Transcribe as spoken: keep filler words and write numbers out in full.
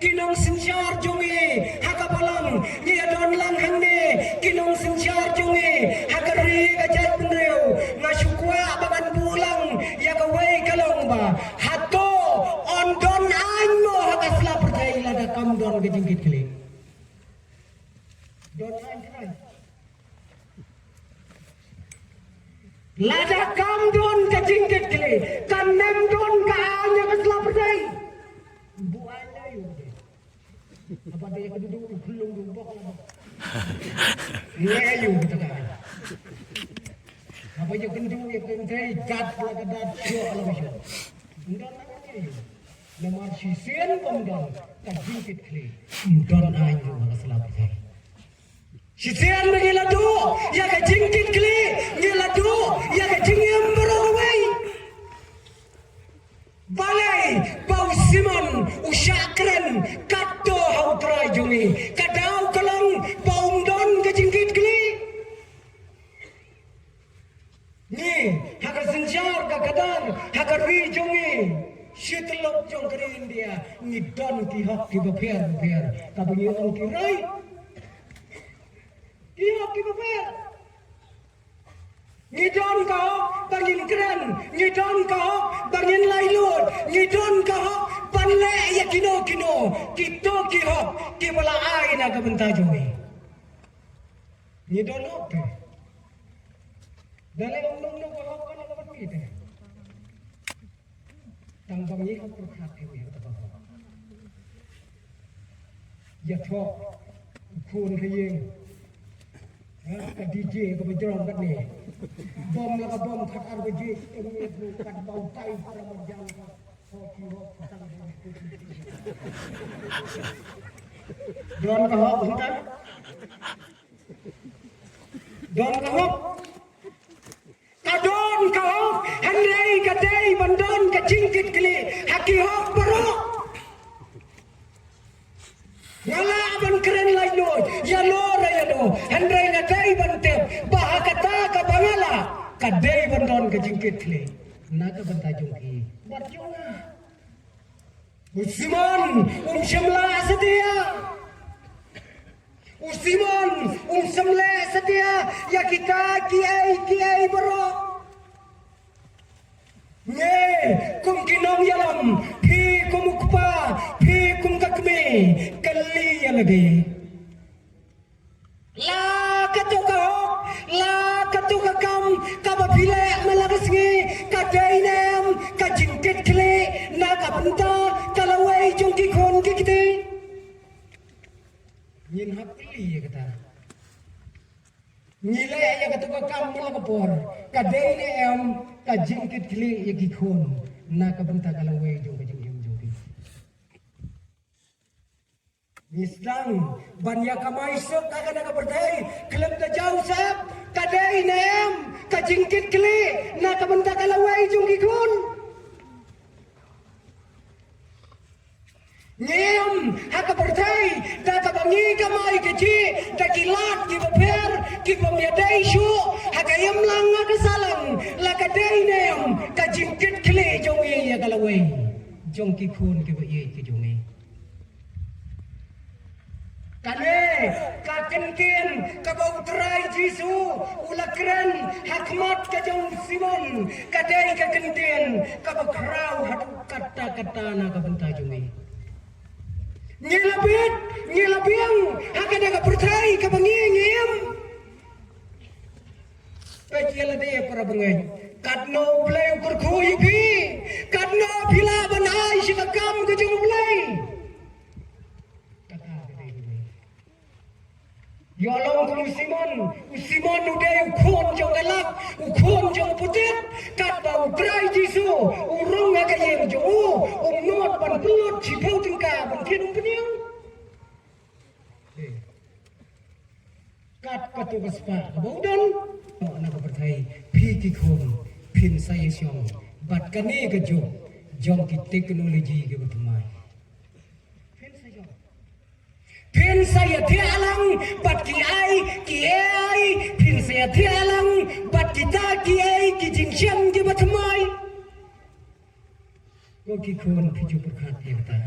Ki nongsynshar jong ngi ha ka balang, ngi ïa don lang hangne. Ki nongsynshar jong ngi ha ka ri ka jaitbynriew, nga shu kwah ba ngan buh lang ïa kawei ka long ba, hato yn don aiñ mo ha ka sla pyrthei lada kam don ka jingkitkhlieh? Don aiñ khnang. Lada kam don ka jingkitkhlieh, kan ym don ka aiñ ha ka sla pyrthei. Buh aiñ la ïoh de. Haba dei ka duh u khyllung u bok la bok. Ngi ïoh ka aiñ. Haba ïoh kynduh ïa kynthei dat la ka dat, shuh la ka shuh. Ym don aiñ ïoh. Namar shisien bym don ka jingkitkhlieh, ym don aiñ ïoh ha ka sla pyrthei. Shisien ba ngi la duh ïa ka jingkitkhlieh, ngi la duh ïa ka jingim baroh kawei. Balei ba u Simon u shah kren katto ha u Trai jong ngi? Ka daw ka long ba um don ka jingkitkhlieh. Ngi ha ka synshar ka khadar ha ka ri jong ngi, shi tyllup jong ka ri India, ngi don ki hok kiba pher bapher, kaba ngi ong ki right. Ki hok kiba pher. Ngi don ka hok ba ngin kren, ngi don ka hok ba ngin laitluid, ngi don ka hok ban leh ïa kino kino, kito ki hok kiba la ai na ka bynta jong ngi. Ngi don hok te. Da leh ong nong nong ka hok ka long ka ban ngi te. Tang ba ngi hok pyrkhat ïa kata ka hok. Ïathoh u khun ha ïing. Ha, ka D J kaba jrong katne. Bom la ka bom khatar baje, em, em, kat bau tai para marjan ka. Hok ki hok tang ba ngi. Don ka hok hynta. Don ka hok. Ka don ka hok, hynrei ka dei ban don ka jingkitkhlieh ha ki hok baroh. Nga lah ban kren laitluid, ïano re ïano, hynrei nga dei ban tip ba ha kata kaba nga lah, ka dei ban don ka jingkitkhlieh na ka bynta jong ki bad jong nga. U Simon um shym la satia. U Simon um shym la satia ïa kita kiei kiei baroh. Ngi kum ki nongïalam, phi kum u kpa, phi kum ka kmie, kylli ïa lade. La kato ka hok, la kato ka kam kaba phi leh man la ka sngi, ka dei ne em ka jingkitkhlieh na ka bynta ka lawei jong ki khun ki kti? Ngin hap kylli ïa kata. Ngi leh ïa kato ka kam man la ka por, ka dei ne em ka jingkitkhlieh ïa ki khun na ka bynta ka lawei jong ka jingim jong ki? Ngi sdang ban ïa kamai suk ha kane ka pyrthei khlem da jaw sep, ka dei ne em ka jingkitkhlieh na ka bynta ka lawei jong ki khun? Ngi im ha ka pyrthei da kaba ngi kamai kajih da ki lad kiba pher kibym ïadei shuh ha ka imlang ha ka sahlang, la ka dei ne em ka jingkitkhlieh jong ngi ïa ka lawei jong ki khun kiba ïeit ki jong ngi? Kane ka kyntien kaba u Trai Jisu u la kren ha khmat ka jong u Simon, ka dei ka kyntien kaba khraw haduh katta katta na ka bynta jong ngi. Ngi la bit, ngi la biang ha kane ka pyrthei kaba ngi, ngi im. Peit ïa lade para bangeit. Katno U Blei u kyrkhu ïa phi? Katno phi lah ban ai sha ka kam ka jong U Blei? Kata ka dei. Ïoh long kum u Simon, u Simon u dei u khun jong ka lak, u khun jong u putit. Katba u Trai Jisu u rung ha ka ïing jong u, um nud ban pynlut shiphew tyngka ban thied um pynïeng. Kat kato ka spah kaba u don. Na ka pyrthei, phi ki khun phin sa ïashong bad kane ka juk jong ki technology kiba thymmai. Phin sa ïashong, phin sa ïathiah lang bad ki A I, ki A I, phin sa ïathiah lang bad kita ki A I, ki jingshong kiba thymmai. Ko ki khun, phi ju pyrkhat ïa kata?